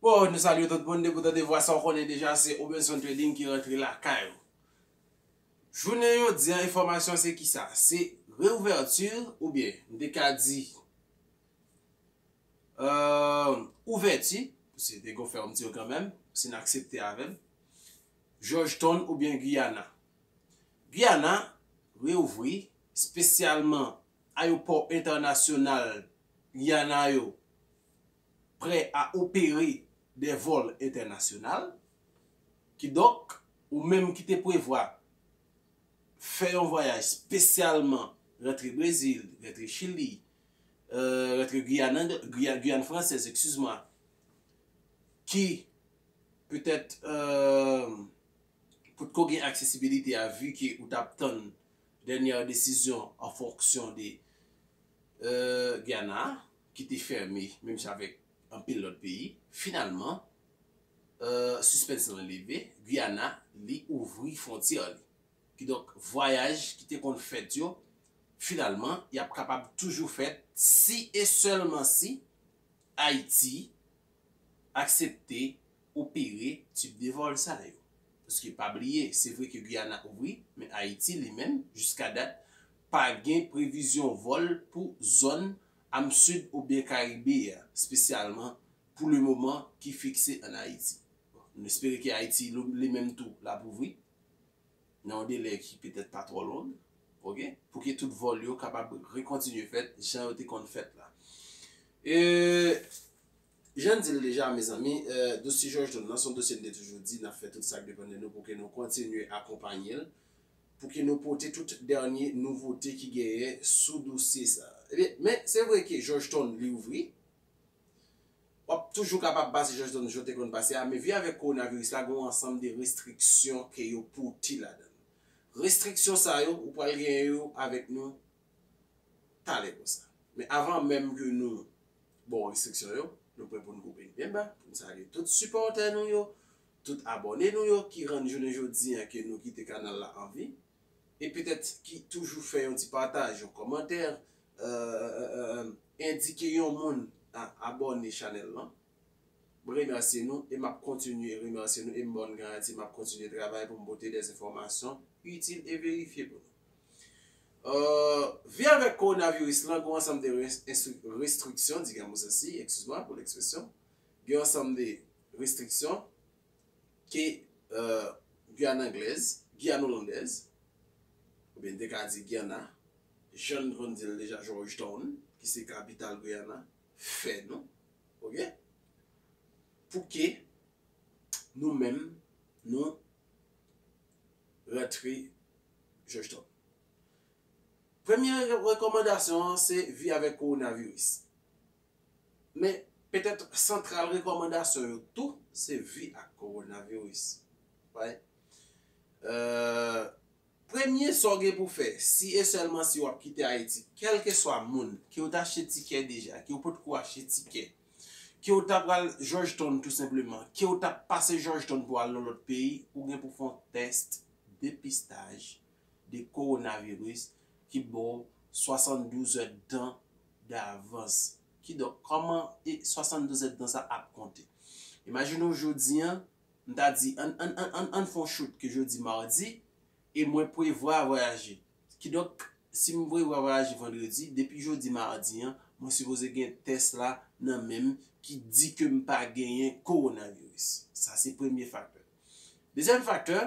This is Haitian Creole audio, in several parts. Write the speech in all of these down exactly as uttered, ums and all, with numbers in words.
Bon, nou salye tout moun, depi w tande vwa sa, w konnen deja se Obenson Trading ki rantre lakay ou. Jounen jodi a, enfòmasyon se kisa? Se reouvèti oubyen, m te ka di, euh, ouvèti, paske te gon fè yon ti kanmenm, si n aksepte avè m, Georgetown oubyen Guyana. Guyana reouvri, espesyalman ayewopò entènasyonal Guyana yo prè a opere de vòl entènasyonal. Kidonk, ou menm ki te prevwa fè yon vwayaj espesyalman rantre Brezil, rantre Chili, euh, rantre Guyane, Guyane, Guyane Française, excuse-moi, ki petèt, euh, potko gen aksesibilite a, vi ke ou t ap tann dènyè desizyon an fonksyon de, euh, Guyana, ki te fèmen, menm jan avèk anpil lòt peyi. Finalman, euh, sispens lan leve, Guyana, li ouvri fwontyè li. Kidonk, vwayaj ki te konn fèt yo, finalman, y ap kapab toujou fèt si e sèlman si Ayiti aksepte opere tip de vòl sa yo. Paske pa bliye, se vre ke Guyana ouvri, men Ayiti li menm, jiska dat, pa gen previzyon vòl pou zòn Amsid oubyen Karibe a, espesyalman pou le moman ki fikse ann Ayiti. Nou espere ke Ayiti li menm tou l ap ouvri nan yon delè ki petèt pa twò long, oke, pou ke tout vòl yo kapab rekontinye fèt jan yo te konn fèt la. E, jan n di l deja, mezanmi, euh, dosye Georgetown nan se yon dosye n te toujou di n ap fè tout sa k depann de nou pou ke nou kontinye akonpanye l, pou ke nou pote tout dènye nouvote ki genyen sou dosye sa. Ebyen, men se vre ke Georgetown li ouvri, w ap toujou kapab pase Georgetown jan w te konn pase a, men vi avèk kowonaviris la, gen yon ansanm de restriksyon ke yo pote ladan l. Restriksyon sa yo, ou pral genyen yo avèk nou talè konsa. Men avan menm ke nou ba w restriksyon yo, nou prè pou n koupe n byen ba, pou n salye tout sipòtè nou yo, tout abòne nou yo ki rann jounen jodi a ke nou kite kanal la an vi. E petèt ki toujou fè yon ti pataj, yon kòmantè, euh, euh, euh, endike yon moun a abòne chanèl lan. Mwen remèsye nou e m ap kontinye remèsye nou e m ba w garanti m ap kontinye travay pou m pote de enfòmasyon itil e verifye pou nou. Euh, vi avèk kowonaviris lan, gen yon ansanm de res-, enstri-, restriksyon, di gen moun sansi, excuse-moi pour l'expression, gen yon ansanm de restriksyon ke, euh, Guyane Anglaise, Guyane Hollandaise, oubyen n te ka di Guyana, jan n konn di l deja, Georgetown, ki se kapital Guyana, fè nou, oke? Pou ke nou menm, nou rantre Georgetown. Premye re-, rekòmandasyon an se vi avèk kowonaviris. Men, petèt santral rekòmandasyon yo tou, se vi ak kowonaviris. Right? Euh, premye sa w gen pou fè, si e sèlman si w ap kite Ayiti, kèlkeswa moun, ke w t achte tikè deja, ke w potko achte tikè, ke w ta pral Georgetown tou senpleman, ke w t ap pase Georgetown pou al nan lòt peyi, ou gen pou fè yon tès depistaj de kowonaviris ki ba w swasanndouz èdtan davans. Kidonk, kòman e swasanndouz èdtan sa ap konte? Imajine w jodi a, m ta di, ann, ann, ann, ann, ann fè yon chout ke jodi madi, e mwen prevwa vwayaje. Kidonk, si m prevwa vwayaje vandredi, depi jodi madi a, mwen sipoze gen tès la nan men m ki di ke m pa genyen kowonaviris. Sa se premye faktè. Dezyèm faktè,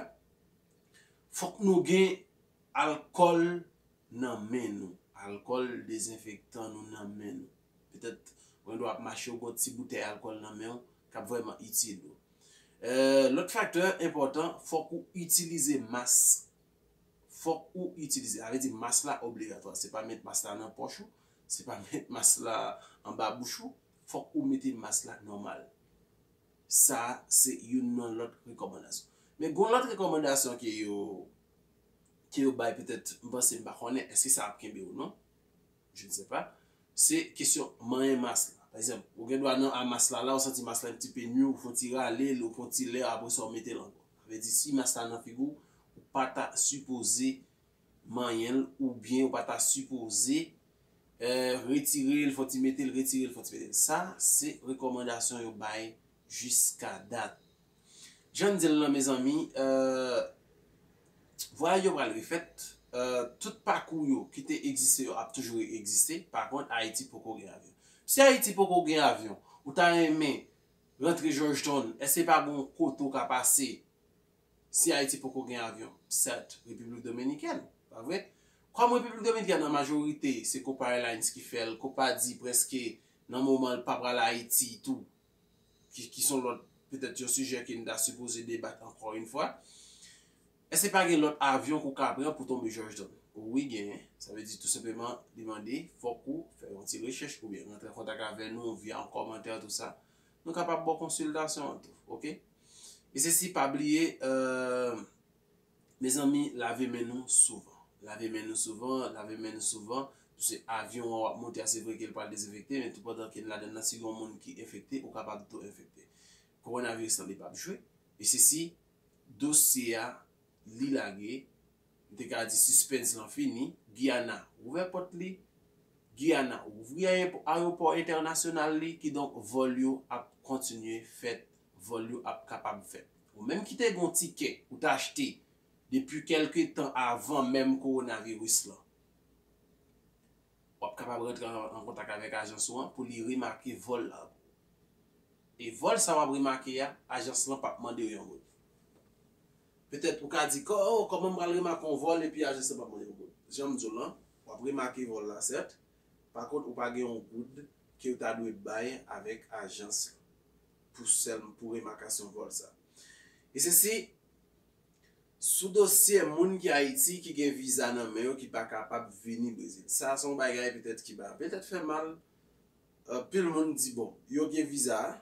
fòk nou gen alkòl nan men nou. Alkòl dezenfektan nou nan men nou. Petèt, ou gen dwa ap mache, ou gen yon ti boutèy alkòl nan men w k ap vrèman itil ou. Euh, lòt faktè enpòtan, fòk ou itilize mas. Fòk ou itilize. Sa vle di mas la obligatwa. Se pa met mas la nan pòch ou, se pa met mas la anba bouch ou. Fòk ou mete mas la nòmal. Sa se youn nan lòt rekòmandasyon. Men gon lòt rekòmandasyon ke yo, ke yo bay petèt, m panse, m pa konnen èske sa ap kenbe ou non. Je ne sais pas. Se kesyon manyen mas la. Pa egzanp, ou gen dwa nan a mas la, la ou santi mas la yon ti pe nwi, ou fè yon ti rale l, ou pran yon ti lè, apre sa ou mete l ankò. Sa vle di si mas la nan figi w, ou pa ta sipoze manyen l, oubyen ou pa ta sipoze, euh, retire l, fè yon ti mete l, retire l, fè yon ti mete l. Sa, se rekòmandasyon yo bay jiska dat. Jan n di l lan, mezanmi, euh, vwayaj yo pral refèt. Euh, tout pakou yo ki te egziste yo ap toujou egziste. Pa kont, Ayiti poko gen avyon. Si Ayiti poko gen avyon, ou ta renmen rantre Georgetown, èske pa gon kote w ka pase? Si Ayiti poko gen avyon, sèt, Repiblik Dominikèn, pa vre? Kòm Repiblik Dominikèn an majorite se Copa Airlines ki fè l, Copa di prèske nan moman l pa pral Ayiti tou, ki, ki se yon lòt, petèt yon sijè ke n ta sipoze debat ankò yon fwa. Èske pa gen lòt avyon ke w ka pran pou tonbe Georgetown? Wi, genyen. Sa vle di tou senpleman li mande fòk ou fè yon ti rechèch oubyen rantre an kontak avè nou via yon kòmantè, tou sa. Nou kapab ba w konsiltasyon an tou, oke? E sesi, pa bliye, euh, mezanmi, lave men nou souvan. Lave men nou souvan, lave men nou souvan. Paske avyon an w ap monte a, se vre ke l pral dezenfekte, men tou pandan ke n ladan nan, si gen yon moun ki enfekte, ou kapab tou enfekte. Kowonaviris lan, li p ap jwe. E sesi, dosye a, li lage. M te ka di sispens lan fini. Giyana ouvè pòt li. Giyana ouvri aye-, ayewopò entènasyonal li. Kidonk, vòl yo ap kontinye fèt. Vòl yo ap kapab fèt. Ou menm ki te gen yon tikè ou t achte depi kèlke tan avan menm kowonaviris lan, w ap kapab rantre an, an kontak avèk ajans ou an pou li remake vòl la pou ou. E vòl sa w ap remake a, ajans lan p ap mande w yon goud. Petèt ou ka di, "Kò-, oh, kòman m pral remake yon vòl epi ajans lan p ap mande yon goud?" Jan m di w lan, w ap remake vòl la, sèt. Pa kont, ou pa gen yon goud ke w ta dwe bay avèk ajans lan pou sèl, pou remakasyon vòl sa. E sesi, sou dosye moun ki Ayiti ki gen viza nan men yo ki pa kapab vini Brezil. Sa se yon bagay petèt ki ba, petèt fè mal. Anpil moun di, bon, yo gen viza a.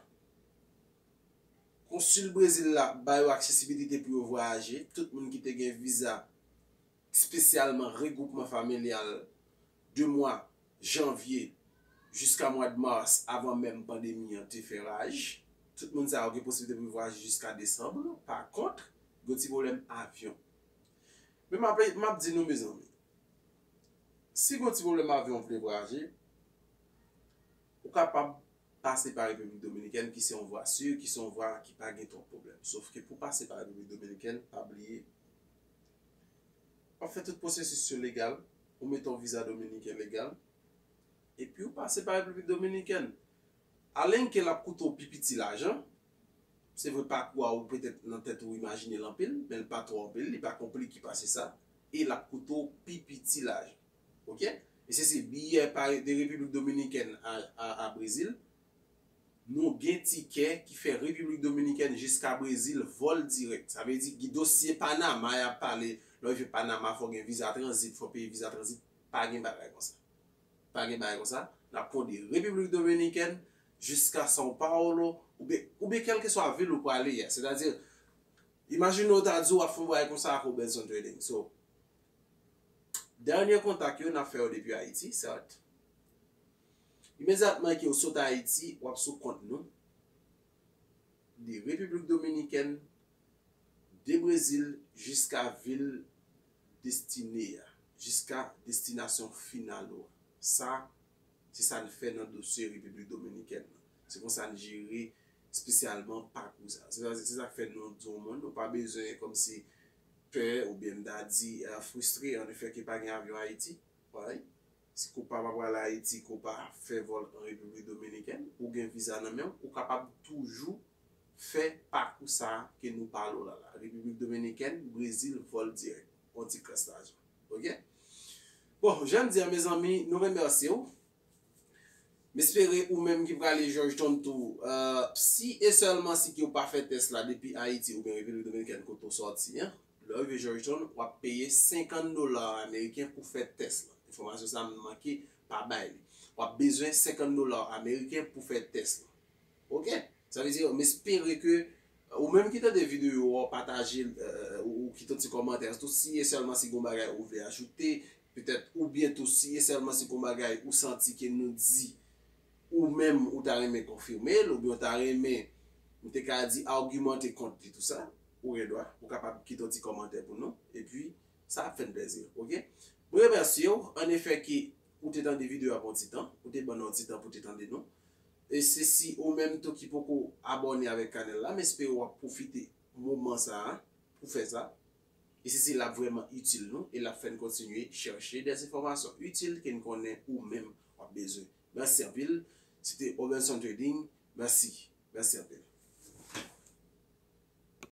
Konsil Brezil la ba yo aksesibilite pou yo vwayaje. Tout moun ki te gen viza, espesyalman regwoupman familyal, de mwa janvye jiska mwa de mas, avan menm pandemi an te fè raj. Tout moun sa yo gen posiblite pou yo vwayaje jiska desanm. Pa kont, gen ti pwoblèm avyon. Men m ap, m ap di nou, mezanmi, si gen ti pwoblèm avyon, w vle vwayaje, ou kapab pase pa Repiblik Dominikèn, ki se yon vwa si, ki se yon vwa ki pa gen twòp pwoblèm. Sòf ke pou pase pa Repiblik Dominikèn, pa bliye, w ap fè tout pwosesis yo legal, ou mete yon viza dominiken legal, epi w pase pa Repiblik Dominikèn. Alenke l ap koute w pi piti lajan. Se vre, pakou a ou petèt nan tèt ou imajine l anpil, men l pa twò anpil, li pa konplike pase sa, e l ap koute w pi piti lajan. Oke? E se, se biyè pa, de Repiblik Dominikèn a, a, a Brezil. Nou gen tikè ki fè Repiblik Dominikèn jiska Brezil, vòl dirèk. Sa vle di, gen dosye Panama y ap pale. Lè w rive Panama, fò w gen viza tranzit, fò w peye viza tranzit. Pa gen bagay konsa. Pa gen bagay konsa. N ap pran de Repiblik Dominikèn jiska São Paulo, oubyen, oubyen kèlkeswa vil ou prale a. Sètadi, imajine w ta di w ap fè yon bagay konsa ak Robertson Trading. So, dènye kontak yo, n ap fè yo depi Ayiti, sèt. Imedyatman ke w sot Ayiti, w ap sou kont nou. De Repiblik Dominikèn, de Brezil, jiska vil destine a, jiska destinasyon final ou a. Sa, se sa n fè nan dosye Repiblik Dominikèn nan. Se konsa n jere espesyalman pakou sa. Se sa, se sa k fè nou di yon moun, nou pa bezwen kòmsi pè oubyen m ta di, eh, fristre an le fè ke pa gen avyon Ayiti. Right? Si Copa pa pral Ayiti, Copa fè vòl an Repiblik Dominikèn, ou gen viza nan men w, ou kapab toujou fè pakou sa a ke nou pale w la la. Repiblik Dominikèn, Brezil, vòl dirèk. Yon ti kras lajan. Oke? Bon, jan m di a, mezanmi, nou remèsye w. M espere ou menm ki prale Georgetown tou, euh, si e sèlman si ke w pa fè tès la depi Ayiti oubyen Repiblik Dominikèn kote w sòti an, lè w rive Georgetown, w ap peye senkant dola ameriken pou fè tès la. Enfòmasyon sa a m manke pa bay li. W ap bezwen senkant dola ameriken pou fè tès la. Oke? Sa vle di, m espere ke ou menm ki tande videyo a, pataje l, euh, ou, ou kite yon ti kòmantè tou, si e sèlman si gen yon bagay ou vle ajoute, petèt, oubyen tou si e sèlman si gen yon bagay ou santi ke nou di, ou menm ou ta renmen konfime l, oubyen ou ta renmen, m te ka di, agimante kont li, tou sa, ou gen dwa, ou kapab kite yon ti kòmantè pou nou, epi sa ap fè n plèzi, oke? Mwen remèsye w, an efè ke ou te tande videyo a pou yon ti tan, ou te ban nou yon ti tan pou te tande nou. E se si ou menm tou ki poko abòne avèk kanal la, m espere w ap pwofite moman sa a pou fè sa. E se, se l ap vrèman itil nou e l ap fè n kontinye chèche dè enfòmasyon itil ke n konnen ou menm w ap bezwen. Mèsi anpil. Se te Robinson Trading. Mèsi. Mèsi anpil.